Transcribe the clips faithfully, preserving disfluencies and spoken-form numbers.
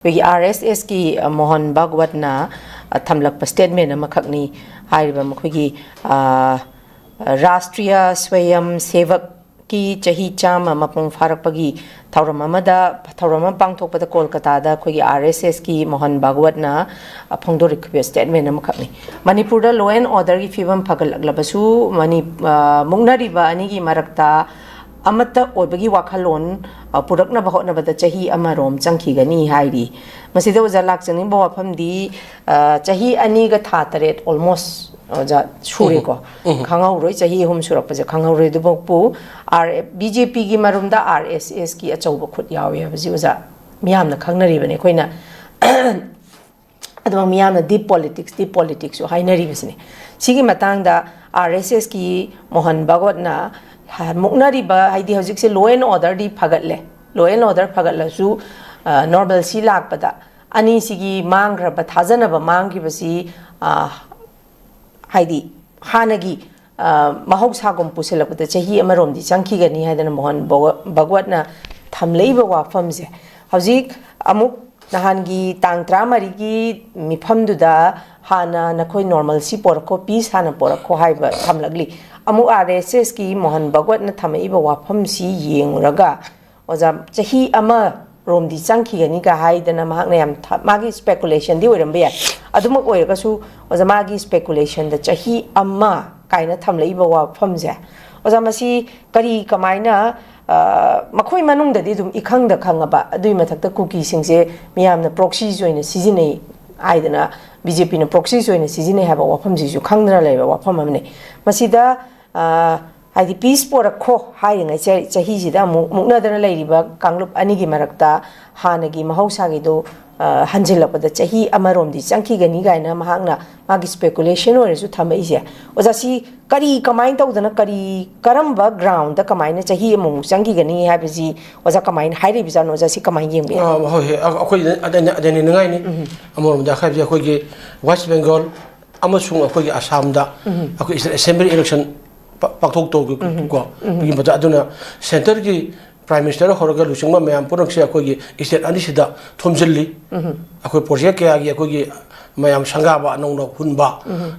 ꯑꯩꯈꯣꯏꯒꯤ ꯑꯥꯔ ꯑꯦꯁ ꯑꯦꯁꯀꯤ ꯃꯣꯍꯟ ꯚꯥꯒꯋꯠꯅ ꯊꯝꯂꯛꯄ ꯁ꯭ꯇꯦꯠꯃꯦꯟ ꯑꯃꯈꯛꯅꯤ꯫ ꯍꯥꯏꯔꯤꯕ ꯃꯈꯣꯏꯒꯤ ꯔꯥꯁꯇ꯭ꯔꯤꯌ ꯁ꯭ꯋꯌꯝ ꯁꯦꯚꯛꯀꯤ ꯆꯍꯤ ꯆꯥꯝꯃ ꯃꯄꯨꯡ ꯐꯥꯔꯛꯄꯒꯤ ꯊꯧꯔꯝ ꯑꯃꯗ, ꯊꯧꯔꯝ ꯑꯃ ꯄꯥꯡꯊꯣꯛꯄꯗ ꯀꯣꯜꯀꯇꯥꯗ ꯑꯩꯈꯣꯏꯒꯤ ꯑꯥꯔ ꯑꯦꯁ ꯑꯦꯁꯀꯤ ꯃꯣꯍꯟ ꯚꯥꯒꯋꯠꯅ ꯐꯣꯡꯗꯣꯔꯛꯈꯤꯕ ꯁ꯭ꯇꯦꯠꯃꯦꯟ ꯑꯃꯈꯛꯅꯤ꯫ ꯃꯅꯤꯄꯨꯔꯗ law and orderꯒꯤ ꯐꯤꯕꯝ ꯐꯒꯠꯂꯛꯂꯕꯁꯨ ꯃꯅꯤ-, ꯃꯨꯛꯅꯔꯤꯕ ꯑꯅꯤꯒꯤ ꯃꯔꯛꯇ ꯑꯃꯠꯇ ꯑꯣꯏꯕꯒꯤ ꯋꯥꯈꯜꯂꯣꯟ ꯄꯨꯔꯛꯅꯕ ꯍꯣꯠꯅꯕꯗ ꯆꯍꯤ ꯑꯃꯔꯣꯝ ꯆꯪꯈꯤꯒꯅꯤ ꯍꯥꯏꯔꯤ꯫ ꯃꯁꯤꯗ ꯑꯣꯖꯥ ꯂꯥꯛꯆꯅꯤꯡꯕ ꯋꯥꯐꯝꯗꯤ, ꯆꯍꯤ ꯑꯅꯤꯒ ꯊꯥ ꯇꯔꯦꯠ almost ꯑꯣꯖꯥ ꯁꯨꯔꯦꯀꯣ꯫ ꯈꯪꯍꯧꯔꯣꯏ, ꯆꯍꯤ ꯑꯍꯨꯝ ꯁꯨꯔꯛꯄꯁꯦ ꯈꯪꯍꯧꯔꯣꯏ꯫ ꯑꯗꯨꯐꯥꯎꯕꯨ ꯑꯥꯔ ꯕꯤ ꯖꯦ ꯄꯤꯒꯤ ꯃꯔꯨꯝꯗ ꯑꯥꯔ ꯑꯦꯁ ꯑꯦꯁꯀꯤ ꯑꯆꯧꯕ ꯈꯨꯠ ꯌꯥꯎꯏ ꯍꯥꯏꯕꯁꯤ ꯑꯣꯖꯥ ꯃꯤꯌꯥꯝꯅ ꯈꯪꯅꯔꯤꯕꯅꯤ꯫ ꯑꯩꯈꯣꯏꯅ ꯑꯗꯨꯃꯛ ꯃꯤꯌꯥꯝꯅ deep politics, deep politicsꯁꯨ ꯍꯥꯏꯅꯔꯤꯕꯁꯤꯅꯤ꯫ ꯁꯤꯒꯤ ꯃꯇꯥꯡꯗ ꯑꯥꯔ ꯑꯦꯁ ꯑꯦꯁꯀꯤ ꯃꯣꯍꯟ ꯚꯥꯒꯋꯠꯅ ꯃꯨꯛꯅꯔꯤꯕ, ꯍꯥꯏꯗꯤ ꯍꯧꯖꯤꯛꯁꯦ law and orderꯗꯤ ꯐꯒꯠꯂꯦ, law and order ꯐꯒꯠꯂꯁꯨ normalcy ꯂꯥꯛꯄꯗ ꯑꯅꯤꯁꯤꯒꯤ ꯃꯥꯡꯈ꯭ꯔꯕ, ꯊꯥꯖꯅꯕ ꯃꯥꯡꯈꯤꯕꯁꯤ ꯍꯥꯏꯗꯤ ꯍꯥꯟꯅꯒꯤ ꯃꯍꯧꯁꯥꯒꯨꯝ ꯄꯨꯁꯤꯜꯂꯛꯄꯗ ꯆꯍꯤ ꯑꯃꯔꯣꯝꯗꯤ ꯆꯪꯈꯤꯒꯅꯤ ꯍꯥꯏꯗꯅ ꯃꯣꯍꯟ ꯚꯥꯒꯋꯠꯅ ꯊꯝꯂꯛꯏꯕ ꯋꯥꯐꯝꯁꯦ ꯍꯧꯖꯤꯛ ꯑꯃꯨꯛ ꯅꯍꯥꯟꯒꯤ ꯇꯥꯡ ꯇꯔꯥꯃꯔꯤꯒꯤ ꯃꯤꯐꯝꯗꯨꯗ ꯍꯥꯟꯅ ꯅꯈꯣꯏ normalcy ꯄꯣꯔꯛꯈꯣ, peace ꯍꯥꯟꯅ ꯄꯣꯔꯛꯈꯣ ꯍꯥꯏꯕ ꯊꯝꯂꯛꯂꯤ꯫ ꯑꯃꯨꯛ ꯑꯥꯔ ꯑꯦꯁ ꯑꯦꯁꯀꯤ ꯃꯣꯍꯟ ꯚꯥꯒꯋꯠꯅ ꯊꯝꯃꯛꯏꯕ ꯋꯥꯐꯝꯁꯤ ꯌꯦꯡꯉꯨꯔꯒ ꯑꯣꯖꯥ, ꯆꯍꯤ ꯑꯃꯔꯣꯝꯗꯤ ꯆꯪꯈꯤꯒꯅꯤꯒ ꯍꯥꯏꯗꯅ ꯃꯍꯥꯛꯅ ꯌꯥꯝ ꯊ-, ꯃꯥꯒꯤ speculationꯗꯤ ꯑꯣꯏꯔꯝꯕ ꯌꯥꯏ꯫ ꯑꯗꯨꯃꯛ ꯑꯣꯏꯔꯒꯁꯨ ꯑꯣꯖꯥ, ꯃꯥꯒꯤ speculationꯗ ꯆꯍꯤ ꯑꯃ ꯀꯥꯏꯅ ꯊꯝꯂꯛꯏꯕ ꯋꯥꯐꯝꯁꯦ, ꯑꯣꯖꯥ, ꯃꯁꯤ ꯀꯔꯤ ꯀꯃꯥꯏꯅ, ꯃꯈꯣꯏ ꯃꯅꯨꯡꯗꯗꯤ ꯑꯗꯨꯝ ꯏꯈꯪꯗ ꯈꯪꯉꯕ, ꯑꯗꯨꯒꯤ ꯃꯊꯛꯇ ꯀꯨꯀꯤꯁꯤꯡꯁꯦ ꯃꯤꯌꯥꯝꯅ proxies ꯑꯣꯏꯅ ꯁꯤꯖꯤꯟꯅꯩ ꯍꯥꯏꯗꯅ, ꯕꯤ ꯖꯦ ꯄꯤꯅ proxies ꯑꯣꯏꯅ ꯁꯤꯖꯤꯟꯅꯩ ꯍꯥꯏꯕ ꯋꯥꯐꯝꯁꯤꯁꯨ ꯈꯪꯗꯅ ꯂꯩꯕ ꯋꯥꯐꯝ ꯑꯃꯅꯤ꯫ ꯃꯁꯤꯗ ꯍꯥꯏꯗꯤ peace ꯄꯣꯔꯛꯈꯣ ꯍꯥꯏꯔꯤꯉꯩ ꯆ-, ꯆꯍꯤꯁꯤꯗ ꯑꯃꯨꯛ ꯃꯨꯛꯅꯗꯅ ꯂꯩꯔꯤꯕ ꯀꯥꯡꯂꯨꯞ ꯑꯅꯤꯒꯤ ꯃꯔꯛꯇ ꯍꯥꯟꯅꯒꯤ ꯃꯍꯧꯁꯥꯒꯤꯗꯨ ꯍꯟꯖꯤꯜꯂꯛꯄꯗ ꯆꯍꯤ ꯑꯃꯔꯣꯝꯗꯤ ꯆꯪꯈꯤꯒꯅꯤ ꯀꯥꯏꯅ ꯃꯍꯥꯛꯅ ꯃꯥꯒꯤ speculation ꯑꯣꯏꯔꯁꯨ ꯊꯝꯃꯛꯏꯁꯦ꯫ ꯑꯣꯖꯥ, ꯁꯤ ꯀꯔꯤ, ꯀꯃꯥꯏꯅ ꯇꯧꯗꯅ, ꯀꯔꯤ, ꯀꯔꯝꯕ groundꯗ ꯀꯃꯥꯏꯅ ꯆꯍꯤ ꯑꯃꯃꯨꯛ ꯆꯪꯈꯤꯒꯅꯤ ꯍꯥꯏꯕꯁꯤ ꯑꯣꯖꯥ ꯀꯃꯥꯏꯅ ꯍꯥꯏꯔꯤꯕꯖꯥꯠꯅꯣ? ꯑꯣꯖꯥ, ꯁꯤ ꯀꯃꯥꯏꯅ ꯌꯦꯡꯕ ꯌꯥꯏ? ꯑꯥ, ꯍꯣꯏ, ꯍꯣꯏ꯫ ꯑ-, ꯑꯩꯈꯣꯏ ꯑꯗꯨꯅ, ꯑꯗꯨꯅ ꯅꯤꯡꯉꯥꯏꯅꯤ꯫ ꯑꯃꯔꯣꯝꯗ ꯍꯥꯏꯕꯁꯦ ꯑꯩꯈꯣꯏꯒꯤ West Bengal ꯑꯃꯁꯨꯡ ꯑꯩꯈꯣꯏꯒꯤ ꯑꯁꯥꯝꯗ ꯑꯩꯈꯣꯏ assembly election ꯄꯥ-, ꯄꯥꯡꯊꯣꯛꯇꯧꯒꯤ ꯀꯣ, ꯑꯗꯨꯒꯤ ꯃꯇꯝꯗ ꯑꯗꯨꯅ centreꯒꯤ ꯄ꯭ꯔꯥꯏꯝ ꯃꯤꯅꯤꯁꯇꯔ ꯍꯧꯔꯒ ꯂꯨꯆꯤꯡꯕ ꯃꯌꯥꯝ ꯄꯨꯝꯅꯃꯛꯁꯦ ꯑꯩꯈꯣꯏꯒꯤ ꯁ꯭ꯇꯦꯠ ꯑꯅꯤꯁꯤꯗ ꯊꯣꯝꯖꯤꯜꯂꯤ꯫ ꯑꯩꯈꯣꯏ ꯄ꯭ꯔꯣꯖꯦꯛ ꯀꯌꯥꯒꯤ ꯑꯩꯈꯣꯏꯒꯤ ꯃꯌꯥꯝ ꯁꯪꯒꯥꯕ ꯑꯅꯧꯅ ꯍꯨꯟꯕ,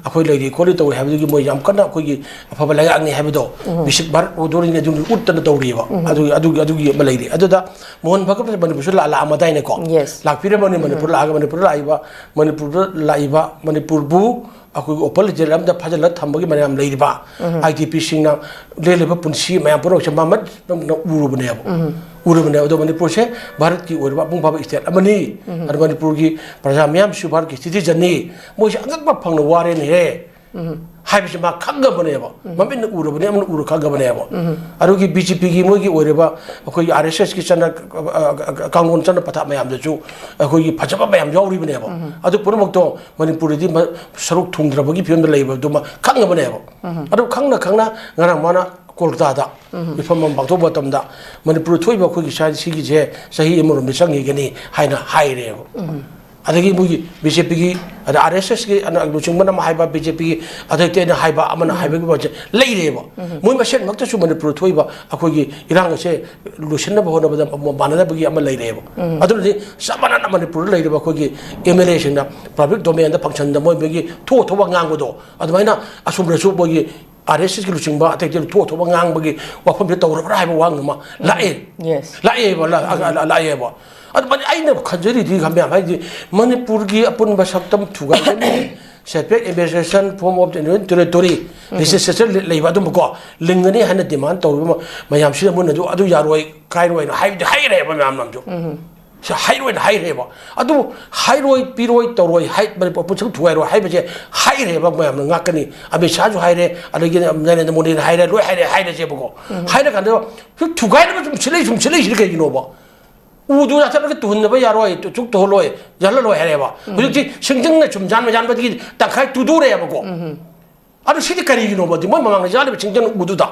ꯑꯩꯈꯣꯏ ꯂꯩꯔꯤ ꯈꯣꯠꯂꯤ ꯇꯧꯔꯤ ꯍꯥꯏꯕꯗꯨꯒꯤ ꯃꯣꯏ ꯌꯥꯝ ꯀꯟꯅ ꯑꯩꯈꯣꯏꯒꯤ ꯑꯐꯕ ꯂꯩꯉꯥꯛꯅꯤ ꯍꯥꯏꯕꯗꯣ ꯕꯤꯁꯤꯛ ꯚꯥꯔꯠ ꯎꯗꯣꯔꯤꯅꯤ ꯑꯗꯨ ꯎꯠꯇꯅ ꯇꯧꯔꯤꯑꯕ꯫ ꯑꯗꯨꯒꯤ ꯑꯗꯨꯒꯤ ꯑꯗꯨꯒꯤ ꯑꯃ ꯂꯩꯔꯤ꯫ ꯑꯗꯨꯗ ꯃꯣꯍꯟ ꯚꯥꯒꯕꯠ ꯃꯅꯤꯄꯨꯔꯁꯨ ꯂꯥꯛ- ꯂꯥꯛꯑꯝꯃꯗꯥꯏꯅꯦꯀꯣ꯫ Yes. ꯂꯥꯛꯄꯤꯔꯝꯕꯅꯤ꯫ ꯃꯅꯤꯄꯨꯔ ꯂꯥꯛꯑꯒ ꯃꯅꯤꯄꯨꯔꯗ ꯂꯥꯛꯏꯕ ꯃꯅꯤꯄꯨꯔꯗ ꯂꯥꯛꯏꯕ ꯃꯅꯤꯄꯨꯔꯕꯨ ꯑꯩꯈꯣꯏꯒꯤ ꯑꯣꯄꯟ ꯖꯦꯜ ꯑꯃꯗ ꯐꯥꯖꯤꯜꯂ ꯊꯝꯕꯒꯤ ꯃꯌꯥꯝ ꯂꯩꯔꯤꯕ ꯑꯥꯏ ꯗꯤ ꯄꯤꯁꯤꯡꯅ ꯂꯦꯜꯂꯤꯕ ꯄꯨꯟꯁꯤ ꯃꯌꯥꯝ ꯄꯨꯝꯅꯃꯛꯁꯦ ꯃꯃꯠꯅ ꯎꯔꯨꯕꯅꯦꯕ꯫ ꯎꯔꯨꯕꯅꯦꯕ꯫ ꯑꯗꯣ ꯃꯅꯤꯄꯨꯔꯁꯦ ꯚꯥꯔꯠꯀꯤ ꯑꯣꯏꯔꯤꯕ ꯃꯄꯨꯡ ꯐꯥꯕ ꯁ꯭ꯇꯦꯠ ꯑꯃꯅꯤ꯫ ꯑꯗꯣ ꯃꯅꯤꯄꯨꯔꯒꯤ ꯄ꯭ꯔꯖꯥ ꯃꯌꯥꯝꯁꯨ ꯚꯥꯔꯠꯀꯤ ꯁꯤꯇꯤꯖꯟꯅꯤ꯫ ꯃꯣꯏꯁꯦ ꯑꯉꯛꯄ ꯐꯪꯅ ꯋꯥꯔꯦꯅꯦꯍꯦ ꯍꯥꯏꯕꯁꯤ ꯃꯥ ꯈꯪꯉꯕꯅꯦꯕ꯫ ꯃꯃꯤꯠꯅ ꯎꯔꯕꯅꯤ, ꯑꯃꯅ ꯎꯔ ꯈꯪꯉꯕꯅꯦꯕ꯫ ꯑꯗꯨꯒꯤ ꯕꯤ ꯖꯦ ꯄꯤꯒꯤ ꯃꯣꯏꯒꯤ ꯑꯣꯏꯔꯤꯕ ꯑꯩꯈꯣꯏꯒꯤ ꯑꯥꯔ ꯑꯦꯁ ꯑꯦꯁꯀꯤ ꯆꯠꯅ ꯀꯥꯡꯂꯣꯟ ꯆꯠꯅ ꯄꯊꯥꯞ ꯃꯌꯥꯝꯗꯁꯨ ꯑꯩꯈꯣꯏꯒꯤ ꯐꯖꯕ ꯃꯌꯥꯝ ꯌꯥꯎꯔꯤꯕꯅꯦꯕ꯫ ꯑꯗꯨ ꯄꯨꯝꯅꯃꯛꯇꯣ ꯃꯅꯤꯄꯨꯔꯗꯗꯤ ꯃ- ꯁꯔꯨꯛ ꯊꯨꯡꯗ꯭ꯔꯕꯒꯤ ꯐꯤꯕꯝꯗ ꯂꯩꯕꯗꯨꯃ ꯈꯪꯉꯕꯅꯦꯕ꯫ ꯑꯗꯨ ꯈꯪꯅ ꯈꯪꯅ ꯉꯔꯥꯡ ꯃꯥꯅ ꯀꯣꯜꯀꯇꯥꯗ ꯃꯤꯐꯝ ꯑꯃ ꯄꯥꯡꯊꯣꯛꯄ ꯃꯇꯝꯗ ꯃꯅꯤꯄꯨꯔꯗ ꯊꯣꯛꯏꯕ ꯑꯩꯈꯣꯏꯒꯤ ꯁꯥꯏꯟꯁ ꯁꯤꯒꯤꯁꯦ ꯆꯍꯤ ꯑꯃꯔꯣꯝꯗ ꯆꯪꯈꯤꯒꯅꯤ ꯍꯥꯏꯅ ꯍꯥꯏꯔꯦꯕ꯫ ꯑꯗꯒꯤ ꯃꯣꯏꯒꯤ ꯕꯤ ꯖꯦ ꯄꯤꯒꯤ, ꯑꯗ ꯑꯥꯔ ꯑꯦꯁ ꯑꯦꯁꯀꯤ ꯂꯨꯆꯤꯡꯕꯅ ꯑꯃ ꯍꯥꯏꯕ, ꯕꯤ ꯖꯦ ꯄꯤꯒꯤ ꯑꯗꯩ ꯑꯇꯩꯅ ꯍꯥꯏꯕ, ꯑꯃꯅ ꯍꯥꯏꯕꯒꯤ ꯄꯣꯠꯁꯦ ꯂꯩꯔꯦꯕ꯫ ꯃꯣꯏ ꯃꯁꯦꯟꯃꯛꯇꯁꯨ ꯃꯅꯤꯄꯨꯔꯗ ꯊꯣꯛꯏꯕ ꯑꯩꯈꯣꯏꯒꯤ ꯏꯔꯥꯡ ꯑꯁꯦ ꯂꯣꯏꯁꯤꯟꯅꯕ ꯍꯣꯠꯅꯕꯗ ꯃꯥꯟꯅꯗꯕꯒꯤ ꯑꯃ ꯂꯩꯔꯦꯕ꯫ ꯑꯗꯨꯅꯗꯤ ꯆꯞ ꯃꯥꯟꯅꯅ ꯃꯅꯤꯄꯨꯔꯗ ꯂꯩꯔꯤꯕ ꯑꯩꯈꯣꯏꯒꯤ ꯑꯦꯝ ꯑꯦꯜ ꯑꯦꯁꯤꯡꯅ ꯄꯕ꯭ꯂꯤꯛ ꯗꯣꯃꯦꯟꯗ ꯐꯪꯁꯟꯗ ꯃꯣꯏ ꯃꯣꯏꯒꯤ ꯊꯣꯛ ꯊꯣꯛꯄ ꯉꯥꯡꯕꯗꯣ ꯑꯗꯨꯃꯥꯏꯅ ꯑꯁꯣꯝꯗꯁꯨ ꯃꯣꯏꯒꯤ ꯑꯥꯔ ꯑꯦꯁ ꯑꯦꯁꯀꯤ ꯂꯨꯆꯤꯡꯕ ꯑꯇꯩ ꯑꯇꯩ ꯊꯣꯛ ꯊꯣꯛꯄ ꯉꯥꯡꯕꯒꯤ ꯋꯥꯐꯝꯁꯦ ꯇꯧꯔꯕ꯭ꯔꯥ ꯍꯥꯏꯕ ꯋꯥ ꯑꯃ ꯂꯥꯛꯑꯦ꯫ Yes. ꯂꯥꯛꯑꯦꯕ꯫ ꯂꯥꯛ- ꯂꯥꯛꯑꯦꯕ꯫ ꯑꯗꯨ ꯃꯅꯤ-, ꯑꯩꯅ ꯈꯟꯖꯔꯤꯗꯤ ꯈꯟꯕ ꯌꯥꯝ ꯍꯥꯏꯗꯤ ꯃꯅꯤꯄꯨꯔꯒꯤ ꯑꯄꯨꯟꯕ ꯁꯛꯇꯝ ꯊꯨꯒꯥꯏꯒꯅꯤ꯫ Separate administration form of the Union Territory legislature ꯂꯩꯕ ꯑꯗꯨꯝꯕꯀꯣ ꯂꯤꯡꯒꯅꯤ ꯍꯥꯏꯅ ꯗꯤꯃꯥꯟ ꯇꯧꯔꯤꯕ ꯃꯌꯥꯝꯁꯤꯗ ꯃꯣꯏꯅ ꯑꯗꯨ ꯑꯗꯨ ꯌꯥꯔꯣꯏ ꯀꯥꯏꯔꯣꯏꯅ ꯍꯥꯏꯕꯗꯤ ꯍꯥꯏꯔꯦꯕ ꯃꯌꯥꯝ ꯑꯃꯁꯨ꯫ ꯁꯤ ꯍꯥꯏꯔꯣꯏꯅ ꯍꯥꯏꯔꯦꯕ꯫ ꯑꯗꯨ ꯍꯥꯏꯔꯣꯏ, ꯄꯤꯔꯣꯏ, ꯇꯧꯔꯣꯏ, ꯍꯥꯏ-, ꯃꯅꯤꯄꯨꯔ ꯄꯨꯟꯁꯤ ꯊꯨꯒꯥꯏꯔꯣꯏ ꯍꯥꯏꯕꯁꯦ ꯍꯥꯏꯔꯦꯕ ꯃꯌꯥꯝꯅ ꯉꯥꯛꯀꯅꯤ꯫ ꯑꯃꯤꯠ ꯁꯥꯍꯁꯨ ꯍꯥꯏꯔꯦ, ꯑꯗꯒꯤ ꯅꯔꯦꯟꯗ꯭ꯔ ꯃꯣꯗꯤꯅ ꯍꯥꯏꯔꯦ, ꯂꯣꯏ ꯍꯥꯏꯔꯦ, ꯍꯥꯏꯔꯁꯦꯕꯀꯣ꯫ ꯍꯥꯏꯔꯀꯥꯟꯗ ꯁꯨꯝ ꯊꯨꯒꯥꯏꯅꯕ ꯁꯨꯝ ꯁꯤꯜꯂꯛꯏ, ꯁꯨꯝ ꯁꯤꯜꯂꯛꯏꯁꯤꯅ ꯀꯩꯒꯤꯅꯣꯕ? ꯎꯗꯨ ꯌꯥꯟꯊꯠꯂꯒ ꯇꯨꯍꯟꯗꯕ ꯌꯥꯔꯣꯏ, ꯆꯨꯛ ꯇꯨꯍꯜꯂꯣꯏ, ꯌꯥꯜꯍꯜꯂꯣꯏ ꯍꯥꯏꯔꯦꯕ꯫ ꯍꯧꯖꯤꯛꯇꯤ ꯁꯤꯡꯖꯪꯅ ꯁꯨꯝ ꯌꯥꯟꯕ ꯌꯥꯟꯕꯗꯒꯤ ꯇꯪꯈꯥꯏ ꯇꯨꯗꯣꯔꯦꯕꯀꯣ꯫ ꯑꯗꯨ ꯁꯤꯗꯤ ꯀꯔꯤꯒꯤꯅꯣꯕ? ꯑꯗꯨ ꯃꯣꯏ ꯃꯃꯥꯡꯗ ꯌꯥꯜꯂꯤꯕ ꯁꯤꯡꯖꯪ ꯎꯗꯨꯗ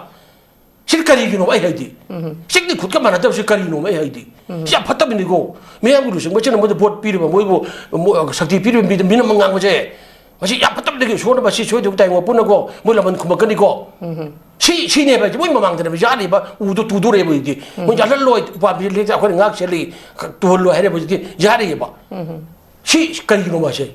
ꯁꯤꯗꯤ ꯀꯔꯤꯒꯤꯅꯣꯕ ꯑꯩ ꯍꯥꯏꯗꯤ? ꯁꯤꯒꯤ ꯈꯨꯠꯀ ꯃꯥꯟꯅꯗꯕꯁꯤ ꯀꯔꯤꯅꯣꯕ ꯑꯩ ꯍꯥꯏꯗꯤ? ꯁꯤ ꯌꯥꯝ ꯐꯠꯇꯕꯅꯤꯀꯣ꯫ ꯃꯤꯌꯥꯝꯒꯤ ꯂꯨꯆꯤꯡꯕꯁꯤꯅ ꯃꯣꯏꯗ ꯚꯣꯠ ꯄꯤꯔꯤꯕ, ꯃꯣꯏꯕꯨ ꯃꯣ-, ꯁꯛꯇꯤ ꯄꯤꯔꯤꯕ ꯃꯤꯗ ꯃꯤꯅ ꯑꯃ ꯉꯥꯡꯕꯁꯦ ꯃꯁꯤ ꯌꯥꯝ ꯐꯠꯇꯕꯗꯒꯤ ꯏꯁꯣꯔꯅ ꯃꯁꯤ ꯁꯣꯏꯗꯧ ꯇꯥꯏꯉꯣ ꯄꯨꯟꯅꯀꯣ, ꯃꯣꯏ ꯂꯃꯟ ꯈꯨꯝꯃꯛꯀꯅꯤꯀꯣ꯫ ꯁꯤ ꯁꯤꯅꯦꯕ ꯍꯥꯏꯁꯦ ꯃꯣꯏ ꯃꯃꯥꯡꯗꯅꯦꯕ ꯌꯥꯔꯤꯕ ꯎꯗꯣ ꯇꯨꯗꯣꯔꯦꯕ ꯍꯧꯖꯤꯛꯇꯤ꯫ ꯃꯣꯏ ꯌꯥꯜꯍꯜꯂꯣꯏ, ꯎꯄꯥꯝꯕꯤ ꯂꯦꯛꯇ ꯑꯩꯈꯣꯏꯅ ꯉꯥꯛ ꯁꯦꯠꯂꯤ, ꯇꯨꯍꯜꯂꯣꯏ ꯍꯥꯏꯔꯦꯕ ꯍꯧꯖꯤꯛꯇꯤ ꯌꯥꯔꯤꯑꯕ꯫ ꯁꯤ ꯀꯔꯤꯒꯤꯅꯣ ꯃꯥꯁꯦ?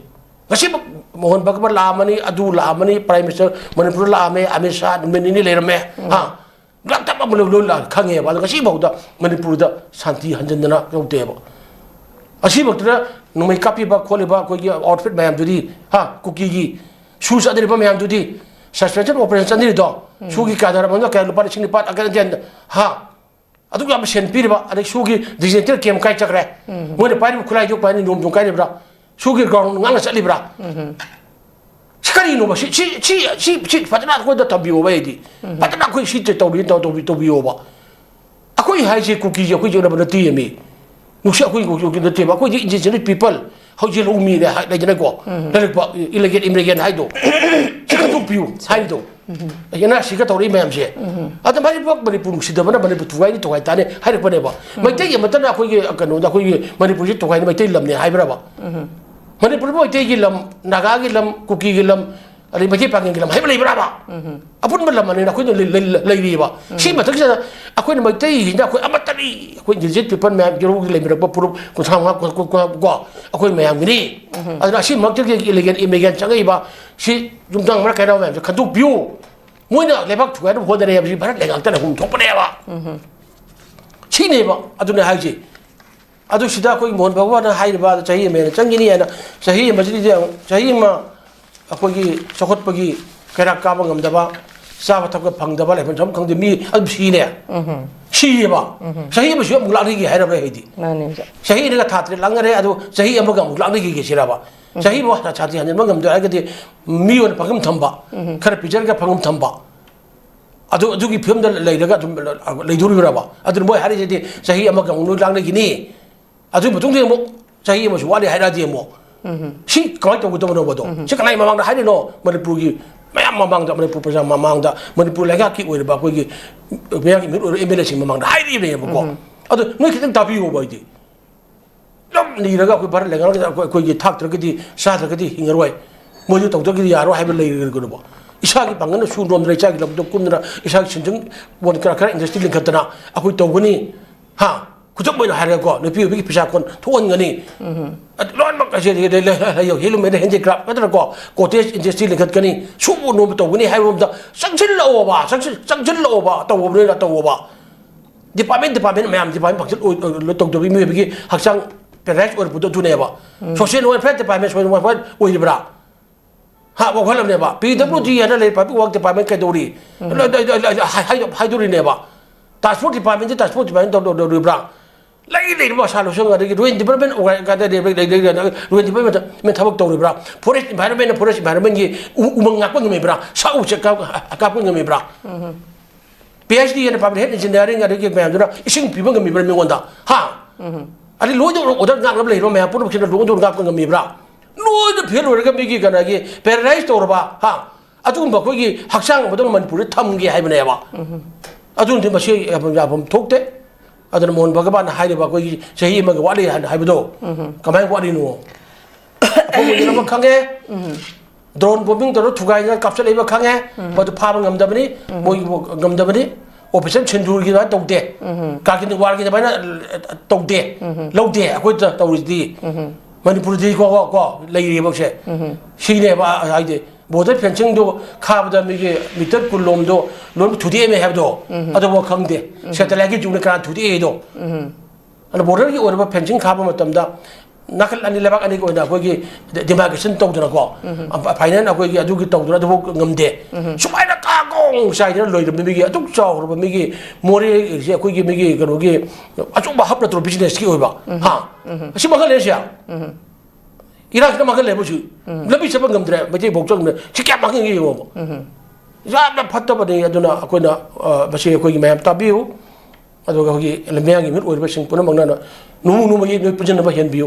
ꯉꯁꯤꯃꯛ ꯃꯣꯍꯟ ꯚꯒꯕꯠ ꯂꯥꯛꯑꯝꯃꯅꯤ, ꯑꯗꯨ ꯂꯥꯛꯑꯝꯃꯅꯤ, Prime Minister ꯃꯅꯤꯄꯨꯔꯗ ꯂꯥꯛꯑꯝꯃꯦ, ꯑꯃꯤꯠ ꯁꯥꯍ ꯅꯨꯃꯤꯠ ꯅꯤꯅꯤ ꯂꯩꯔꯝꯃꯦ꯫ ꯍꯥ? ꯂꯥꯛꯇꯕ ꯑꯃ ꯂꯣꯏ ꯂꯣꯏ ꯂꯥꯛ ꯈꯪꯉꯦꯕ꯫ ꯑꯗꯣ ꯉꯁꯤꯐꯥꯎꯗ ꯃꯅꯤꯄꯨꯔꯗ ꯁꯥꯟꯇꯤ ꯍꯟꯖꯤꯟꯗꯅ ꯇꯧꯗꯦꯕ꯫ ꯑꯁꯤꯃꯛꯇꯗ ꯅꯣꯡꯃꯩ ꯀꯥꯞꯄꯤꯕ ꯈꯣꯠꯂꯤꯕ ꯑꯩꯈꯣꯏꯒꯤ outfit ꯃꯌꯥꯝꯗꯨꯗꯤ, ꯍꯥ, ꯀꯨꯀꯤꯒꯤ ꯁꯨ ꯆꯠꯅꯔꯤꯕ ꯃꯌꯥꯝꯗꯨꯗꯤ, suspension operation ꯆꯠꯅꯔꯤꯗꯣ, ꯁꯨꯒꯤ ꯀꯌꯥ ꯊꯥꯔꯝꯃꯒ ꯀꯌꯥ, ꯂꯨꯄꯥ ꯂꯤꯁꯤꯡ ꯅꯤꯄꯥꯟ, ꯑꯀꯟ ꯑꯀꯟ, ꯍꯥ, ꯑꯗꯨꯛ ꯌꯥꯝꯕ ꯁꯦꯟ ꯄꯤꯔꯤꯕ, ꯑꯗꯩ ꯁꯨꯒꯤ digital camp ꯀꯥꯏ ꯆꯠꯈ꯭ꯔꯦ? ꯃꯣꯏꯅ ꯄꯥꯏꯔꯤꯕ ꯈꯨꯠꯂꯥꯏꯗꯨ ꯄꯥꯏꯅꯤ ꯅꯣꯡ ꯅꯣꯡ ꯀꯥꯏꯔꯤꯕ꯭ꯔꯥ? ꯁꯨꯒꯤ ground ꯉꯥꯛꯅ ꯆꯠꯂꯤꯕ꯭ꯔꯥ? ꯁꯤ ꯀꯔꯤꯅꯣꯕ? ꯁꯤ, ꯁꯤ, ꯁꯤ, ꯁꯤ, ꯁꯤ ꯐꯖꯅ ꯑꯩꯈꯣꯏꯗ ꯊꯝꯕꯤꯌꯣꯕ ꯑꯩꯗꯤ꯫ ꯐꯖꯅ ꯑꯩꯈꯣꯏ ꯁꯤ ꯇꯧꯕꯤ-, ꯇꯧ-, ꯇꯧꯕꯤ-, ꯇꯧꯕꯤꯌꯣꯕ꯫ ꯑꯩꯈꯣꯏ ꯍꯥꯏꯁꯦ ꯀꯨꯀꯤꯁꯦ ꯑꯩꯈꯣꯏꯁꯦ ꯑꯣꯏꯅꯕ ꯅꯠꯇꯦ ꯃꯤ꯫ ꯅꯨꯡꯁꯤ ꯑꯩꯈꯣꯏ ꯀꯨꯀꯤ ꯅꯠꯇꯦꯕ꯫ ꯑꯩꯈꯣꯏꯗꯤ indigenous people, ꯍꯧꯖꯤꯛ ꯂꯧꯃꯤꯅꯦ ꯍꯥꯏ-, ꯂꯩꯗꯅꯀꯣ꯫ ꯂꯩꯔꯛꯄ, illegal immigrant ꯍꯥꯏꯗꯣ꯫ ꯁꯤ ꯈꯟꯗꯣꯛꯄꯤꯌꯨ ꯍꯥꯏꯔꯤꯗꯣ꯫ ꯑꯩ ꯑꯦꯟ ꯑꯥꯔ ꯁꯤꯒ ꯇꯧꯔꯛꯏ ꯃꯌꯥꯝꯁꯦ꯫ ꯑꯗ ꯃꯅꯤꯄꯨꯔ, ꯃꯅꯤꯄꯨꯔ ꯅꯨꯡꯁꯤꯗꯕꯅ ꯃꯅꯤꯄꯨꯔ ꯊꯨꯒꯥꯏꯅꯤ, ꯊꯨꯒꯥꯏ ꯇꯥꯅꯤ ꯍꯥꯏꯔꯛꯄꯅꯦꯕ꯫ ꯃꯩꯇꯩ ꯑꯃꯠꯇꯅ ꯑꯩꯈꯣꯏꯒꯤ ꯀꯩꯅꯣꯗ, ꯑꯩꯈꯣꯏꯒꯤ ꯃꯅꯤꯄꯨꯔꯁꯤ ꯊꯨꯒꯥꯏꯅꯤ, ꯃꯩꯇꯩ ꯂꯝꯅꯦ ꯍꯥꯏꯕ꯭ꯔꯕ? ꯃꯅꯤꯄꯨꯔꯕꯨ ꯃꯩꯇꯩꯒꯤ ꯂꯝ, ꯅꯥꯒꯥꯒꯤ ꯂꯝ, ꯀꯨꯀꯤꯒꯤ ꯂꯝ, ꯑꯗꯩ ꯃꯩꯇꯩ ꯄꯥꯉꯜꯒꯤ ꯂꯝ ꯍꯥꯏꯕ ꯂꯩꯕ꯭ꯔꯕ? ꯑꯄꯨꯟꯕ ꯂꯝ ꯑꯅꯤꯅ ꯑꯩꯈꯣꯏꯅ ꯂꯩ-, ꯂꯩ-, ꯂꯩꯔꯤꯕ꯫ ꯁꯤ ꯃꯊꯛꯁꯤꯗ ꯑꯩꯈꯣꯏꯅ ꯃꯩꯇꯩꯁꯤꯡꯗ ꯑꯩꯈꯣꯏ ꯑꯃꯠꯇꯅꯤ, ꯑꯩꯈꯣꯏ indigenous people ꯃꯌꯥꯝ ꯌꯨꯔꯣꯞꯀꯤ ꯂꯩꯃꯤꯟꯅꯔꯛꯄ ꯐꯨꯔꯨꯞ ꯀꯨꯟꯊ꯭ꯔꯥ ꯃꯉꯥ, ꯀꯨꯟ, ꯀꯨꯟ, ꯀꯨꯟ, ꯀꯣ, ꯑꯩꯈꯣꯏ ꯃꯌꯥꯝꯒꯤꯅꯤ꯫ ꯑꯗꯨꯅ ꯑꯁꯤ ꯃꯔꯛꯇꯒꯤ illegal immigrant ꯆꯪꯉꯛꯏꯕ ꯁꯤ ꯌꯨꯝꯊꯪ ꯃꯔꯛ ꯀꯥꯏꯅꯕ ꯃꯌꯥꯝꯁꯦ ꯈꯟꯗꯣꯛꯄꯤꯌꯨ꯫ ꯃꯣꯏꯅ ꯂꯩꯕꯥꯛ ꯊꯨꯒꯥꯏꯅꯕ ꯍꯣꯠꯅꯔꯦ ꯍꯥꯏꯕꯁꯤ ꯚꯥꯔꯠ ꯂꯩꯉꯥꯛꯇꯅ ꯍꯨꯝ ꯊꯣꯛꯄꯅꯦꯕ꯫ ꯁꯤꯅꯦꯕ ꯑꯗꯨꯅ ꯍꯥꯏꯁꯦ꯫ ꯑꯗꯨ ꯁꯤꯗ ꯑꯩꯈꯣꯏ ꯃꯣꯍꯟ ꯚꯒꯋꯥꯟꯅ ꯍꯥꯏꯔꯤꯕ ꯆꯍꯤ ꯑꯃ ꯍꯦꯟꯅ ꯆꯪꯈꯤꯅꯤ ꯍꯥꯏꯅ, ꯆꯍꯤ ꯑꯃꯁꯤꯗꯤ ꯌꯦꯡꯉꯨ, ꯆꯍꯤ ꯑꯃ ꯑꯩꯈꯣꯏꯒꯤ ꯆꯥꯎꯈꯠꯄꯒꯤ ꯀꯩꯔꯥꯛ ꯀꯥꯕ ꯉꯝꯗꯕ, ꯆꯥꯕ ꯊꯛꯄ ꯐꯪꯗꯕ, ꯂꯩꯐꯝ ꯆꯥꯐꯝ ꯈꯪꯗꯦ, ꯃꯤ ꯑꯗꯨꯝ ꯁꯤꯅꯦ꯫ ꯁꯤꯌꯦꯕ꯫ ꯆꯍꯤ ꯑꯃꯁꯨ ꯑꯃꯨꯛ ꯂꯥꯛꯅꯤꯒꯤ ꯍꯥꯏꯔꯕ꯭ꯔꯥ ꯑꯩꯗꯤ? ꯃꯥꯅꯦ, ꯑꯣꯖꯥ꯫ ꯆꯍꯤ ꯑꯅꯤꯒ ꯊꯥ ꯇꯔꯦꯠ ꯂꯥꯛꯅꯔꯦ, ꯑꯗꯣ ꯆꯍꯤ ꯑꯃꯒ ꯑꯃꯨꯛ ꯂꯥꯛꯅꯈꯤꯒꯦ ꯁꯤꯔꯕ? ꯆꯍꯤꯕꯨ ꯁꯥꯊꯤ ꯍꯟꯖꯤꯟꯕ ꯉꯝꯗ꯭ꯔꯦ ꯍꯥꯏꯔꯒꯗꯤ ꯃꯤꯑꯣꯏꯕ ꯄꯪꯊꯝ ꯊꯝꯕ, ꯈꯔ ꯄꯤꯖꯔꯒ ꯄꯪꯊꯝ ꯊꯝꯕ, ꯑꯗꯨ, ꯑꯗꯨꯒꯤ ꯐꯤꯕꯝꯗ ꯂꯩꯔꯒ ꯑꯗꯨꯝ ꯂꯩꯗꯣꯔꯤꯕ꯭ꯔꯕ? ꯑꯗꯨꯅ ꯃꯣꯏ ꯍꯥꯏꯔꯤꯁꯤꯗꯤ ꯆꯍꯤ ꯑꯃꯒ ꯑꯃꯨꯛ ꯂꯣꯏ ꯂꯥꯛꯅꯈꯤꯅꯤ, ꯑꯗꯨꯒꯤ ꯃꯇꯨꯡꯗ ꯑꯃꯨꯛ ꯆꯍꯤ ꯑꯃꯁꯨ ꯋꯥꯠꯂꯤ ꯍꯥꯏꯔꯛꯑꯗꯤ ꯑꯃꯨꯛ ꯁꯤ ꯀꯃꯥꯏꯅ ꯇꯧꯒꯗꯕꯅꯣꯕꯗꯣ? ꯁꯤ ꯀꯅꯥꯏ ꯃꯃꯥꯡꯗ ꯍꯥꯏꯔꯤꯅꯣ? ꯃꯅꯤꯄꯨꯔꯒꯤ ꯃꯌꯥꯝ ꯃꯃꯥꯡꯗ, ꯃꯅꯤꯄꯨꯔ ꯄ꯭ꯔꯖꯥ ꯃꯃꯥꯡꯗ, ꯃꯅꯤꯄꯨꯔ ꯂꯩꯉꯥꯛꯀꯤ ꯑꯣꯏꯔꯤꯕ ꯑꯩꯈꯣꯏꯒꯤ ꯃꯌꯥꯝꯒꯤ ꯃꯤꯍꯨꯠ ꯑꯣꯏꯔꯤꯕ ꯑꯦꯝ ꯑꯦꯜ ꯑꯦꯁꯤꯡ ꯃꯃꯥꯡꯗ ꯍꯥꯏꯔꯤꯕꯅꯦꯕꯀꯣ꯫ ꯑꯗꯣ ꯅꯣꯏ ꯈꯤꯇꯪ ꯇꯥꯕꯤꯌꯣꯕ꯫ ꯑꯩꯗꯤ ꯑꯗꯨꯝ ꯅꯤꯔꯒ ꯑꯩꯈꯣꯏ ꯚꯥꯔꯠ ꯂꯩꯉꯥꯛꯅ ꯑꯩꯈꯣꯏ, ꯑꯩꯈꯣꯏꯒꯤ ꯊꯥꯛꯇ꯭ꯔꯒꯗꯤ, ꯆꯥꯗ꯭ꯔꯒꯗꯤ ꯍꯤꯡꯉꯔꯣꯏ꯫ ꯃꯣꯏꯁꯨ ꯇꯧꯗ꯭ꯔꯒꯗꯤ ꯌꯥꯔꯣꯏ ꯍꯥꯏꯕ ꯂꯩꯔꯒꯅꯣꯕ꯫ ꯏꯁꯥꯒꯤ ꯄꯥꯡꯒꯜꯅ ꯁꯨ ꯅꯣꯝꯗꯅ ꯏꯆꯥꯒꯤ ꯂꯝꯗꯣ ꯀꯨꯝꯗꯅ ꯏꯁꯥꯒꯤ ꯁꯤꯟꯖꯪ ꯕꯣꯟ ꯀꯔꯥ ꯈꯔ ꯏꯟꯗꯁꯇ꯭ꯔꯤ ꯂꯤꯡꯈꯠꯇꯅ ꯑꯩꯈꯣꯏ ꯇꯧꯒꯅꯤ꯫ ꯍꯥ? ꯈꯨꯗꯝ ꯑꯣꯏꯅ ꯍꯥꯏꯔꯒꯀꯣ, ꯅꯨꯄꯤ ꯑꯣꯏꯕꯤꯒꯤ ꯄꯩꯁꯥ ꯀꯣꯟ ꯊꯣꯛꯍꯟꯒꯅꯤ꯫ ꯑꯗꯨ ꯂꯣꯏꯅꯃꯛ ꯑꯁꯤ ꯍꯦꯟꯗꯤꯀ꯭ꯔꯥꯐ ꯅꯠꯇ꯭ꯔꯒꯀꯣ, ꯀꯣꯇꯦꯖ ꯏꯟꯗꯁꯇ꯭ꯔꯤ ꯂꯤꯡꯈꯠꯀꯅꯤ, ꯁꯨꯕ ꯅꯣꯝꯕ ꯇꯧꯒꯅꯤ ꯍꯥꯏꯕ ꯃꯇꯝꯗ ꯆꯪꯁꯤꯜꯂꯛꯑꯣꯕ, ꯆꯪꯁꯤꯜ-, ꯆꯪꯁꯤꯜꯂꯛꯑꯣꯕ, ꯇꯧꯕꯅꯤꯅ ꯇꯧꯑꯣꯕ꯫ ꯗꯤꯄꯥꯔꯠꯃꯦꯟ, ꯗꯤꯄꯥꯔꯠꯃꯦꯟ ꯃꯌꯥꯝ, ꯗꯤꯄꯥꯔꯠꯃꯦꯟ ꯐꯪꯁꯟ ꯑꯣꯏ-, ꯑꯣꯏ-, ꯇꯧꯗꯕꯤ ꯃꯤꯑꯣꯏꯕꯒꯤ ꯍꯛꯆꯥꯡ ꯄꯦꯔꯥꯂꯥꯏꯁ ꯑꯣꯏꯔꯛꯄꯗꯣ ꯑꯗꯨꯅꯦꯕ꯫ Social welfare department, social welfare ꯑꯣꯏꯔꯤꯕ꯭ꯔꯥ? ꯍꯥ, ꯋꯥꯈꯜ ꯑꯃꯅꯦꯕ꯫ ꯄꯤ ꯗꯕ꯭ꯂꯤꯎ ꯗꯤ ꯍꯥꯏꯅ ꯂꯩ, ꯄꯕ꯭ꯂꯤꯛ ꯋꯥꯔꯛ ꯗꯤꯄꯥꯔꯠꯃꯦꯟ ꯀꯩꯗꯧꯔꯤ? ꯍꯥꯏ-, ꯍꯥꯏ-, ꯍꯥꯏꯗꯣꯔꯤꯅꯦꯕ꯫ ꯇ꯭ꯔꯥꯟꯁꯄꯣꯔꯠ ꯗꯤꯄꯥꯔꯠꯃꯦꯟꯁꯦ ꯇ꯭ꯔꯥꯟꯁꯄꯣꯔꯠ ꯗꯤꯄꯥꯔꯠꯃꯦꯟ ꯇꯧꯗꯧꯔꯤꯕ꯭ꯔꯥ? ꯂꯩ ꯂꯩꯔꯤꯕ ꯃꯁꯥ ꯂꯣꯏꯁꯪ, ꯑꯗꯒꯤ ꯔꯨꯔꯦꯜ ꯗꯤꯕꯂꯞꯃꯦꯟ ꯑꯣꯔꯒꯅꯥꯏꯖꯦꯁꯟ ꯂꯩ, ꯂꯩ, ꯂꯩ, ꯔꯨꯔꯦꯜ ꯗꯤꯕꯂꯞꯃꯦꯟ ꯊꯕꯛ ꯇꯧꯔꯤꯕ꯭ꯔꯥ? ꯐꯣꯔꯦꯁ ꯏꯟꯚꯥꯏꯔꯣꯟꯃꯦꯟꯅ ꯐꯣꯔꯦꯁ ꯏꯟꯚꯥꯏꯔꯣꯟꯃꯦꯟꯒꯤ ꯎ-, ꯎꯃꯪ ꯉꯥꯛꯄ ꯉꯝꯃꯤꯕ꯭ꯔꯥ? ꯁꯥ ꯎꯆꯦꯛ ꯀꯥꯞ-, ꯀꯥꯞꯄ ꯉꯝꯃꯤꯕ꯭ꯔꯥ? ꯄꯤ ꯑꯩꯆ ꯗꯤ ꯍꯥꯏꯅ ꯄꯥꯕ꯭ꯂꯤꯛ ꯍꯦꯜꯊ ꯏꯟꯖꯤꯅꯤꯌꯥꯔꯤꯡ ꯑꯗꯒꯤ ꯃꯌꯥꯝꯗꯨꯅ ꯏꯁꯤꯡ ꯄꯤꯕ ꯉꯝꯃꯤꯕ꯭ꯔꯥ ꯃꯤꯉꯣꯟꯗ? ꯍꯥ? ꯑꯗꯩ ꯂꯣꯏꯅ ꯑꯣꯔꯗꯔ ꯉꯥꯛꯅꯕ ꯂꯩꯔꯤꯕ ꯃꯌꯥꯝ ꯄꯨꯝꯅꯃꯛꯁꯤꯅ ꯂꯣꯏꯅ ꯉꯥꯛꯄ ꯉꯝꯃꯤꯕ꯭ꯔꯥ? ꯂꯣꯏꯅ ꯐꯦꯜ ꯑꯣꯏꯔꯒ ꯃꯤꯒꯤ ꯀꯩꯅꯣꯒꯤ ꯄꯦꯔꯥꯂꯥꯏꯁ ꯇꯧꯔꯕ, ꯍꯥ? ꯑꯗꯨꯒꯨꯝꯕ ꯑꯩꯈꯣꯏꯒꯤ ꯍꯛꯆꯥꯡ ꯑꯃꯗꯪ ꯃꯅꯤꯄꯨꯔꯗ ꯊꯝꯒꯦ ꯍꯥꯏꯕꯅꯦꯕ꯫ ꯑꯗꯨꯅꯗꯤ ꯃꯁꯤ ꯌꯥꯐꯝ, ꯌꯥꯐꯝ ꯊꯣꯛꯇꯦ꯫ ꯑꯗꯨꯅ ꯃꯣꯍꯟ ꯚꯒꯕꯥꯟꯅ ꯍꯥꯏꯔꯤꯕ ꯑꯩꯈꯣꯏꯒꯤ ꯆꯍꯤ ꯑꯃꯒ ꯋꯥꯠꯂꯤ ꯍꯥꯏꯅ ꯍꯥꯏꯕꯗꯣ ꯀꯃꯥꯏꯅ ꯋꯥꯠꯂꯤꯅꯣ? ꯑꯐꯪꯕ ꯌꯦꯟ ꯑꯃ ꯈꯪꯉꯦ, ꯗ꯭ꯔꯣꯟ ꯕꯣꯝꯕꯤꯡ ꯇꯧꯔ ꯊꯨꯒꯥꯏꯗꯅ ꯀꯥꯞꯆꯠꯂꯛꯏꯕ ꯈꯪꯉꯦ, ꯃꯗꯨ ꯐꯥꯕ ꯉꯝꯗꯕꯅꯤ, ꯃꯣꯏꯒꯤ ꯉꯝꯗꯕꯅꯤ꯫ ꯑꯣꯄꯔꯦꯁꯟ ꯁꯤꯟꯗꯨꯔꯒꯤ ꯑꯗꯨꯃꯥꯏꯅ ꯇꯧꯗꯦ, ꯀꯥꯔꯒꯤꯜ ꯋꯥꯔꯒꯤ ꯑꯗꯨꯃꯥꯏꯅ ꯇꯧꯗꯦ, ꯂꯧꯗꯦ꯫ ꯑꯩꯈꯣꯏꯗ ꯇꯧꯔꯤꯁꯤꯗꯤ ꯃꯅꯤꯄꯨꯔꯗꯤ ꯀꯣ, ꯀꯣ, ꯀꯣ, ꯂꯩꯔꯤꯕꯁꯦ ꯁꯤꯅꯦꯕ꯫ ꯍꯥꯏꯗꯤ ꯕꯣꯔꯗꯔ ꯐꯦꯟꯁꯤꯡꯗꯣ ꯈꯥꯕꯗ ꯃꯤꯒꯤ ꯃꯤꯇꯔ ꯀꯨꯟ ꯂꯣꯝꯗꯣ ꯂꯣꯏꯅ ꯊꯨꯗꯦꯛꯑꯝꯃꯦ ꯍꯥꯏꯕꯗꯣ, ꯑꯗꯨꯐꯥꯎ ꯈꯪꯗꯦ꯫ ꯁꯦꯇꯦꯂꯥꯏꯠꯀꯤ ꯖꯨꯛꯅ ꯀꯅꯥ ꯊꯨꯗꯦꯛꯏꯗꯣ? ꯑꯗꯣ ꯕꯣꯔꯗꯔꯒꯤ ꯑꯣꯏꯔꯕ ꯐꯦꯟꯁꯤꯡ ꯈꯥꯕ ꯃꯇꯝꯗ ꯅꯥꯀꯜ ꯑꯅꯤ, ꯂꯩꯕꯥꯛ ꯑꯅꯤꯒꯤ ꯑꯣꯏꯅ ꯑꯩꯈꯣꯏꯒꯤ ꯗꯤꯃꯥꯔꯀꯦꯁꯟ ꯇꯧꯗꯅꯀꯣ, ꯐꯥꯏꯅꯦꯜ ꯑꯩꯈꯣꯏꯒꯤ ꯑꯗꯨꯒꯤ ꯇꯧꯗꯅ ꯑꯗꯨꯐꯥꯎ ꯉꯝꯗꯦ꯫ ꯁꯨꯃꯥꯏꯅ ꯀꯥꯡꯒꯣꯡ ꯆꯥꯏꯗꯅ ꯂꯣꯏꯔꯕ ꯃꯤꯒꯤ, ꯑꯗꯨꯛ ꯆꯥꯎꯈ꯭ꯔꯕ ꯃꯤꯒꯤ ꯃꯣꯔꯦꯁꯦ ꯑꯩꯈꯣꯏꯒꯤ ꯃꯤꯒꯤ ꯀꯩꯅꯣꯒꯤ ꯑꯆꯧꯕ ꯍꯕ ꯅꯠꯇ꯭ꯔꯣ, ꯕꯤꯖꯤꯅꯦꯁꯀꯤ ꯑꯣꯏꯕ? ꯍꯥ? ꯑꯁꯤ ꯃꯈꯜ ꯂꯩꯔꯁꯦ꯫ ꯏꯔꯥꯡꯁꯤꯅ ꯃꯥꯡꯍꯜꯂꯦꯕ ꯍꯧꯖꯤꯛ꯫ ꯂꯝꯕꯤ ꯆꯠꯄ ꯉꯝꯗ꯭ꯔꯦ, ꯃꯩꯇꯩ ꯐꯥꯎ ꯆꯪꯗ꯭ꯔꯦ꯫ ꯁꯤ ꯀꯌꯥꯝ ꯃꯥꯡꯍꯟꯒꯦ ꯌꯦꯡꯉꯣꯕ꯫ ꯌꯥꯝꯅ ꯐꯠꯇꯕꯅꯤ꯫ ꯑꯗꯨꯅ ꯑꯩꯈꯣꯏꯅ, ꯑ, ꯃꯁꯤ ꯑꯩꯈꯣꯏꯒꯤ ꯃꯌꯥꯝ ꯇꯥꯕꯤꯌꯨ꯫ ꯑꯗꯨꯒ ꯑꯩꯈꯣꯏꯒꯤ ꯃꯌꯥꯝꯒꯤ ꯃꯤꯍꯨꯠ ꯑꯣꯏꯔꯤꯕꯁꯤꯡ ꯄꯨꯝꯅꯃꯛꯅ ꯅꯣꯡꯃ ꯅꯣꯡꯃꯒꯤ ꯅꯣꯏ ꯄꯨꯟꯁꯤꯟꯅꯕ ꯍꯦꯟꯕꯤꯌꯨ꯫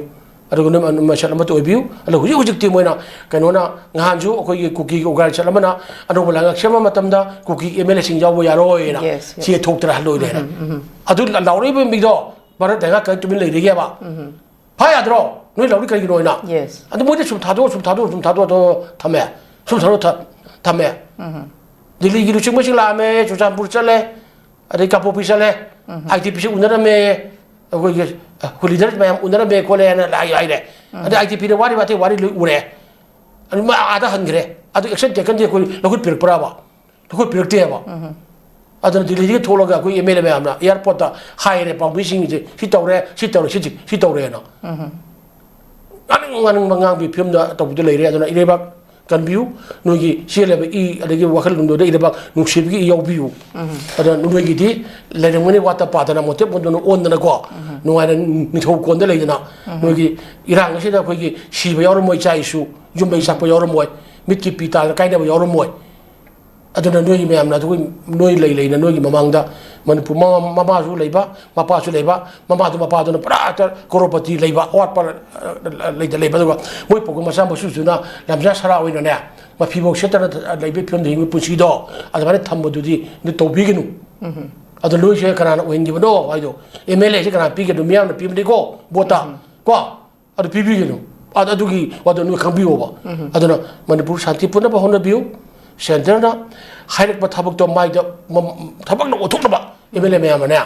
ꯑꯗꯨꯒ ꯅꯣꯏ ꯃꯁꯦꯜ ꯑꯃꯠꯇ ꯑꯣꯏꯕꯤꯌꯨ꯫ ꯑꯗꯣ ꯍꯧꯖꯤꯛ ꯍꯧꯖꯤꯛꯇꯤ ꯃꯣꯏꯅ ꯀꯩꯅꯣꯅ, ꯉꯍꯥꯟꯁꯨ ꯑꯩꯈꯣꯏꯒꯤ ꯀꯨꯀꯤꯒꯤ ꯑꯣꯔꯒꯅꯥꯏꯖꯦꯁꯟ ꯑꯃꯅ ꯑꯅꯧꯕ ꯂꯩꯉꯥꯛ ꯁꯦꯝꯕ ꯃꯇꯝꯗ ꯀꯨꯀꯤ ꯑꯦꯝ ꯑꯦꯜ ꯑꯦꯁꯤꯡ ꯌꯥꯎꯕ ꯌꯥꯔꯣꯏꯅ ꯆꯦ ꯊꯣꯛꯇꯅ ꯂꯣꯏꯔꯦ꯫ ꯑꯗꯨ ꯂꯥꯎꯔꯛꯏꯕ ꯃꯤꯗꯣ ꯚꯥꯔꯠ ꯂꯩꯉꯥꯛ ꯀꯔꯤ ꯇꯨꯃꯤꯟ ꯂꯩꯔꯤꯒꯦꯕ? ꯐꯥ ꯌꯥꯗ꯭ꯔꯣ? ꯅꯣꯏ ꯂꯥꯎꯔꯤ ꯀꯔꯤꯒꯤꯅꯣ ꯍꯥꯏꯅ꯫ Yes. ꯑꯗꯨ ꯃꯣꯏꯗꯤ ꯁꯨꯝ ꯊꯥꯗꯣꯛꯑ ꯁꯨꯝ ꯊꯥꯗꯣꯛꯑ ꯁꯨꯝ ꯊꯥꯗꯣꯛꯑ ꯊꯝꯃꯦ꯫ ꯁꯨꯝ ꯊꯥꯗꯣꯛꯑ ꯊ- ꯊꯝꯃꯦ꯫ ꯗꯤꯜꯂꯤꯒꯤ ꯂꯨꯆꯤꯡꯕꯁꯤꯡ ꯂꯥꯛꯑꯝꯃꯦ, ꯆꯨꯔꯆꯥꯟꯄꯨꯔ ꯆꯠꯂꯦ, ꯑꯗꯩ ꯀꯥꯡꯄꯣꯛꯄꯤ ꯆꯠꯂꯦ꯫ ꯑꯥꯏ ꯇꯤ ꯄꯤꯁꯤ ꯎꯅꯔꯝꯃꯦ, ꯑꯩꯈꯣꯏꯒꯤ ꯍꯨꯂꯤꯗꯔ ꯃꯌꯥꯝ ꯎꯅꯔꯝꯃꯦ ꯈꯣꯠꯂꯦꯅ ꯂꯥꯛꯑꯦ ꯍꯥꯏꯔꯦ꯫ ꯑꯗꯩ ꯑꯥꯏ ꯇꯤ ꯄꯤꯗ ꯋꯥꯔꯤꯕ ꯑꯇꯩ ꯋꯥꯔꯤ ꯂꯣꯏ ꯎꯔꯦ꯫ ꯑꯗꯨ ꯃꯥ ꯑꯥꯗ ꯍꯟꯈ꯭ꯔꯦ꯫ ꯑꯗꯨ ꯑꯦꯛꯁꯟ ꯇꯦꯀꯟꯗꯤ ꯑꯩꯈꯣꯏ ꯂꯧꯈꯠꯄꯤꯔꯛꯄ꯭ꯔꯥꯕ? ꯂꯧꯈꯠꯄꯤꯔꯛꯇꯦꯕ꯫ ꯑꯗꯨꯅ ꯗꯤꯜꯂꯤꯗꯒꯤ ꯊꯣꯛꯂꯒ ꯑꯩꯈꯣꯏ ꯑꯦꯝ ꯑꯦꯜ ꯑꯦ ꯃꯌꯥꯝꯅ ꯑꯦꯌꯥꯔꯄꯣꯔꯠꯇ ꯍꯥꯏꯔꯦ, ꯄꯥꯝꯕꯤꯁꯤꯡꯁꯦ ꯁꯤ ꯇꯧꯔꯦ, ꯁꯤ ꯇꯧꯔꯦ, ꯁꯤ ꯁꯤ ꯇꯧꯔꯦꯅ꯫ ꯉꯥꯡꯅꯤꯡ ꯉꯥꯡꯅꯤꯡꯕ ꯉꯥꯡꯕꯤ ꯐꯤꯕꯝꯗ ꯇꯧꯕꯗ ꯂꯩꯔꯦ꯫ ꯑꯗꯨꯅ ꯏꯔꯩꯕꯥꯛ ꯀꯟꯕꯤꯌꯨ, ꯅꯣꯏꯒꯤ ꯆꯦꯜꯂꯕ ꯏ ꯑꯗꯒꯤ ꯋꯥꯈꯜꯂꯣꯟꯗꯨꯗ ꯏꯔꯩꯕꯥꯛ ꯅꯨꯡꯁꯤꯕꯒꯤ ꯏ ꯌꯥꯎꯕꯤꯌꯨ꯫ ꯑꯗꯨꯅ ꯅꯣꯏꯒꯤꯗꯤ ꯂꯩꯔꯝꯒꯅꯤ ꯋꯥꯠꯇ ꯄꯥꯗꯅ ꯃꯣꯇꯦꯛ ꯃꯣꯟꯗꯣꯟ ꯑꯣꯟꯗꯅꯀꯣ, ꯅꯨꯡꯉꯥꯏꯅ ꯅꯤꯡꯊꯧ ꯀꯣꯟꯗ ꯂꯩꯗꯅ, ꯅꯣꯏꯒꯤ ꯏꯔꯥꯡ ꯑꯁꯤꯗ ꯑꯩꯈꯣꯏꯒꯤ ꯁꯤꯕ ꯌꯥꯎꯔꯝꯃꯣꯏ, ꯏꯆꯥ ꯏꯁꯨ ꯌꯨꯝ ꯃꯩ ꯆꯥꯛꯄ ꯌꯥꯎꯔꯝꯃꯣꯏ, ꯃꯤꯠꯀꯤ ꯄꯤ ꯇꯥꯗꯅ ꯀꯥꯏꯅꯕ ꯌꯥꯎꯔꯝꯃꯣꯏ꯫ ꯑꯗꯨꯅ ꯅꯣꯏꯒꯤ ꯃꯌꯥꯝꯅ ꯑꯗꯨꯒꯤ ꯅꯣꯏ ꯂꯩ ꯂꯩꯅ ꯅꯣꯏꯒꯤ ꯃꯃꯥꯡꯗ ꯃꯅꯤꯄꯨꯔ ꯃꯃꯥ-, ꯃꯃꯥꯁꯨ ꯂꯩꯕ, ꯃꯄꯥꯁꯨ ꯂꯩꯕ, ꯃꯃꯥꯗꯨ ꯃꯄꯥꯗꯨꯅ ꯄꯨꯔꯥ ꯍꯦꯛꯇ ꯀꯣꯔꯣꯄꯇꯤ ꯂꯩꯕ, ꯑꯋꯥꯠꯄ, ꯑ, ꯂꯩꯇ ꯂꯩꯕ, ꯑꯗꯨꯒ ꯃꯣꯏ ꯄꯣꯛꯄ ꯃꯆꯥ ꯃꯁꯨꯁꯤꯅ ꯂꯝꯖꯥ ꯁꯔꯥ ꯑꯣꯏꯅꯅꯦ, ꯃꯐꯤꯕꯣꯛ ꯁꯦꯠꯇꯅ ꯂꯩꯕꯒꯤ ꯐꯤꯕꯝꯗ ꯍꯤꯡꯕꯒꯤ ꯄꯨꯟꯁꯤꯗꯣ ꯑꯗꯨꯃꯥꯏꯅ ꯊꯝꯕꯗꯨꯗꯤ ꯅꯣꯏ ꯇꯧꯕꯤꯒꯅꯨ꯫ ꯑꯗꯣ ꯅꯣꯏꯁꯦ ꯀꯅꯥꯅ ꯑꯣꯏꯍꯟꯈꯤꯕꯅꯣ ꯍꯥꯏꯗꯣ, ꯑꯦꯝ ꯑꯦꯜ ꯑꯦꯁꯦ ꯀꯅꯥꯅ ꯄꯤꯒꯅꯣ? ꯃꯤꯌꯥꯝꯅ ꯄꯤꯕꯅꯤꯀꯣ, ꯚꯣꯠꯇ꯫ ꯀꯣ? ꯑꯗꯨ ꯄꯤꯕꯤꯒꯅꯨ꯫ ꯑꯗ-, ꯑꯗꯨꯒꯤ ꯋꯥꯗꯣ ꯅꯣꯏ ꯈꯪꯕꯤꯌꯣꯕ꯫ ꯑꯗꯨꯅ ꯃꯅꯤꯄꯨꯔ ꯁꯥꯟꯇꯤ ꯄꯨꯅꯕ ꯍꯣꯠꯅꯕꯤꯌꯨ꯫ ꯁꯦꯟꯇꯔꯅ ꯍꯥꯏꯔꯛꯄ ꯊꯕꯛꯇꯣ ꯃꯥꯏꯗ ꯃ-, ꯊꯕꯛꯅ ꯑꯣꯟꯊꯣꯛꯅꯕ ꯑꯦꯝ ꯑꯦꯜ ꯑꯦ ꯃꯌꯥꯝꯅꯅꯦ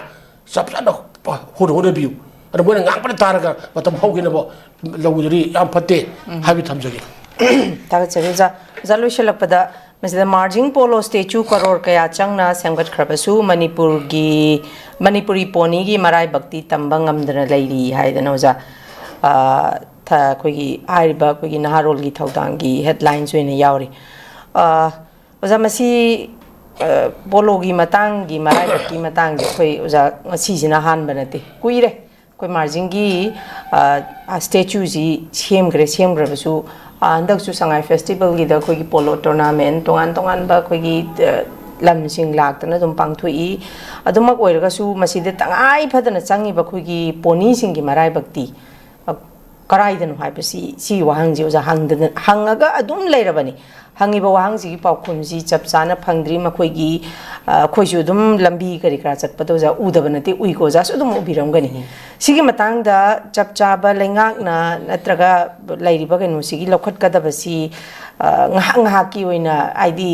ꯆꯞ ꯆꯥꯅ ꯄ-, ꯍꯣꯠꯅ-, ꯍꯣꯠꯅꯕꯤꯌꯨ꯫ ꯑꯗ ꯃꯣꯏꯅ ꯉꯥꯡꯕꯗ ꯇꯥꯔꯒ ꯃꯇꯝ ꯍꯧꯈꯤꯅꯕ ꯂꯧꯕꯗꯨꯗꯤ ꯌꯥꯝ ꯐꯠꯇꯦ ꯍꯥꯏꯕ ꯊꯝꯖꯒꯦ꯫ ꯊꯥꯒꯠꯆꯔꯤ ꯑꯣꯖꯥ꯫ ꯑꯣꯖꯥ, ꯂꯣꯏꯁꯤꯜꯂꯛꯄꯗ, ꯃꯁꯤꯗ ꯃꯥꯔꯖꯤꯡ ꯄꯣꯂꯣ ꯁ꯭ꯇꯦꯆꯨ ꯀꯔꯣꯔ ꯀꯌꯥ ꯆꯪꯅ ꯁꯦꯝꯒꯠꯈ꯭ꯔꯕꯁꯨ ꯃꯅꯤꯄꯨꯔꯒꯤ, ꯃꯅꯤꯄꯨꯔꯤ ꯄꯣꯅꯤꯒꯤ ꯃꯔꯥꯏꯕꯛꯇꯤ ꯇꯝꯕ ꯉꯝꯗꯅ ꯂꯩꯔꯤ ꯍꯥꯏꯗꯅ ꯑꯣꯖꯥ, ꯑ, ꯊ-, ꯑꯩꯈꯣꯏꯒꯤ ꯍꯥꯏꯔꯤꯕ ꯑꯩꯈꯣꯏꯒꯤ ꯅꯍꯥꯔꯣꯜꯒꯤ ꯊꯧꯗꯥꯡꯒꯤ ꯍꯦꯗꯂꯥꯏꯟꯁ ꯑꯣꯏꯅ ꯌꯥꯎꯔꯤ꯫ ꯑ, ꯑꯣꯖꯥ, ꯃꯁꯤ, ꯑ, ꯄꯣꯂꯣꯒꯤ ꯃꯇꯥꯡꯒꯤ, ꯃꯔꯥꯏꯕꯛꯀꯤ ꯃꯇꯥꯡꯁꯦ ꯑꯩꯈꯣꯏ ꯑꯣꯖꯥ ꯉꯁꯤꯁꯤꯅ ꯑꯍꯥꯟꯕ ꯅꯠꯇꯦ, ꯀꯨꯏꯔꯦ꯫ ꯑꯩꯈꯣꯏ ꯃꯥꯔꯖꯤꯡꯒꯤ, ꯑ, ꯑ, ꯁ꯭ꯇꯦꯆꯨꯁꯤ ꯁꯦꯝꯈ꯭ꯔꯦ꯫ ꯁꯦꯝꯈ꯭ꯔꯕꯁꯨ, ꯑ, ꯍꯟꯗꯛꯁꯨ ꯁꯉꯥꯏ ꯐꯦꯁꯇꯤꯚꯦꯜꯒꯤꯗ ꯑꯩꯈꯣꯏꯒꯤ ꯄꯣꯂꯣ ꯇꯣꯔꯅꯥꯃꯦꯟ ꯇꯣꯉꯥꯟ ꯇꯣꯉꯥꯟꯕ ꯑꯩꯈꯣꯏꯒꯤ, ꯑ, ꯂꯝꯁꯤꯡ ꯂꯥꯛꯇꯅ ꯑꯗꯨꯝ ꯄꯥꯡꯊꯣꯛꯏ꯫ ꯑꯗꯨꯃꯛ ꯑꯣꯏꯔꯒꯁꯨ ꯃꯁꯤꯗ ꯇꯉꯥꯏ ꯐꯗꯅ ꯆꯪꯉꯤꯕ ꯑꯩꯈꯣꯏꯒꯤ ꯄꯣꯅꯤꯁꯤꯡꯒꯤ ꯃꯔꯥꯏꯕꯛꯇꯤ, ꯑ, ꯀꯔꯥꯏꯗꯅꯣ ꯍꯥꯏꯕꯁꯤ, ꯁꯤꯒꯤ ꯋꯥꯍꯪꯁꯤ ꯑꯣꯖꯥ ꯍꯪꯗꯅ, ꯍꯪꯉꯒ ꯑꯗꯨꯝ ꯂꯩꯔꯕꯅꯤ꯫ ꯍꯪꯉꯤꯕ ꯋꯥꯍꯪꯁꯤꯒꯤ ꯄꯥꯎꯈꯨꯝꯁꯤ ꯆꯞ ꯆꯥꯅ ꯐꯪꯗ꯭ꯔꯤ꯫ ꯃꯈꯣꯏꯒꯤ, ꯑ, ꯑꯩꯈꯣꯏꯁꯨ ꯑꯗꯨꯝ ꯂꯝꯕꯤ ꯀꯔꯤ ꯀꯔꯥ ꯆꯠꯄꯗ ꯑꯣꯖꯥ ꯎꯗꯕ ꯅꯠꯇꯦ, ꯎꯏꯀꯣ, ꯑꯣꯖꯥꯁꯨ ꯑꯗꯨꯝ ꯎꯕꯤꯔꯝꯒꯅꯤ꯫ ꯎꯝ꯫ ꯁꯤꯒꯤ ꯃꯇꯥꯡꯗ ꯆꯞ ꯆꯥꯕ ꯂꯩꯉꯥꯛꯅ ꯅꯠꯇ꯭ꯔꯒ ꯂꯩꯔꯤꯕ ꯀꯩꯅꯣꯁꯤꯒꯤ ꯂꯧꯈꯠꯀꯗꯕꯁꯤ, ꯑ, ꯉꯥꯏꯍꯥꯛ ꯉꯥꯏꯍꯥꯛꯀꯤ ꯑꯣꯏꯅ, ꯍꯥꯏꯗꯤ,